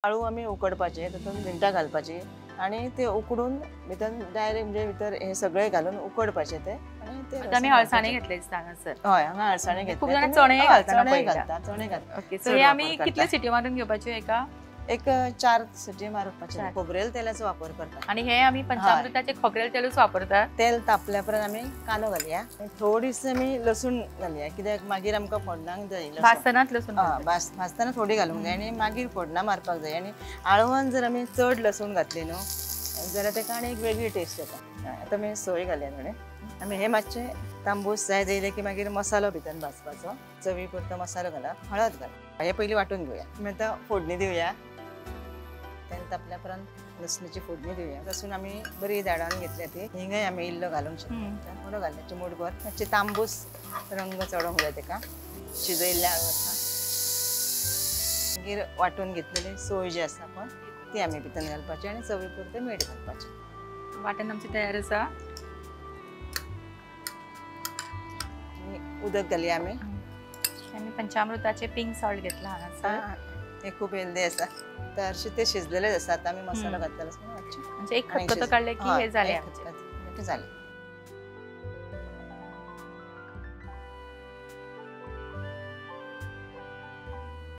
आळू आमी उकडपाचे, तातूंत मिरटां घालपाची आनी ते उकडून भितर डायरेक्ट म्हणजे भितर हे सगळे घालून उकडपाचे ते. आनी आमी हळसाणे घेतले दिसता हांगासर. हय, हांगा हळसाणे घेतले. खूब जाणां चणे घालतात. चणे घालतात, चणे घालतात. ओके, सो हे आमी कितले सिटी मारून घेवपाच्यो एका? एक 4 सिटी मारपाचे. खोबरेल तेलाचो वापर करतात आणि हे आमी पंचामृताचे खोबरेल तेलूच वापरतात. तेल तापल्या उपरांत आमी कांदो घालया, थोडीशी आमी लसूण घालया, कित्याक मागीर आमकां फोडणाक जाय. भाजतनाच लसूण, भाजतना थोडी घालूंक जाय आनी मागीर फोडणां मारपाक जाय. आनी आळवान जर आमी चड लसूण घातली न्हू जाल्यार तेका आनी एक वेगळी टेस्ट येता. आतां आमी सोय घालया थोडे. आमी हे मातशे तांबूस जायत येयले की मागीर मसालो भितर भाजपाचो, चवी पुरतो मसालो घालप, हळद घालप. हे पयलीं वांटून घेवया. आमी आतां फोडणी दिवया. तेल तापल्या उपरांत लसणीची फोडणी दिवया. लसूण आमी बरी दाडावन घेतल्या ती. हिंगय आमी इल्लो घालूंक शकता, थोडो घालया, चिमूटभर. मातशे तांबूस रंग चडोवंक जाय तेका. शिजयल्ले आळू आसा, मागीर वांटून घेतलेली सोय जी आसा पळय ती आमी भितर घालपाची आनी चवी पुरतें मीठ घालपाचें. वाटण आमचें तयार आसा. उदक घालया आमी. आमी पंचामृताचे पिंक सॉल्ट घेतला हांगासर. हे खूब हेल्दी आसा. तर ते शिजलेलेच आसा. आतां आमी मसालो घातलेलो आसा. म्हणजे एक खतखतो काडले की हे जालें. जालें.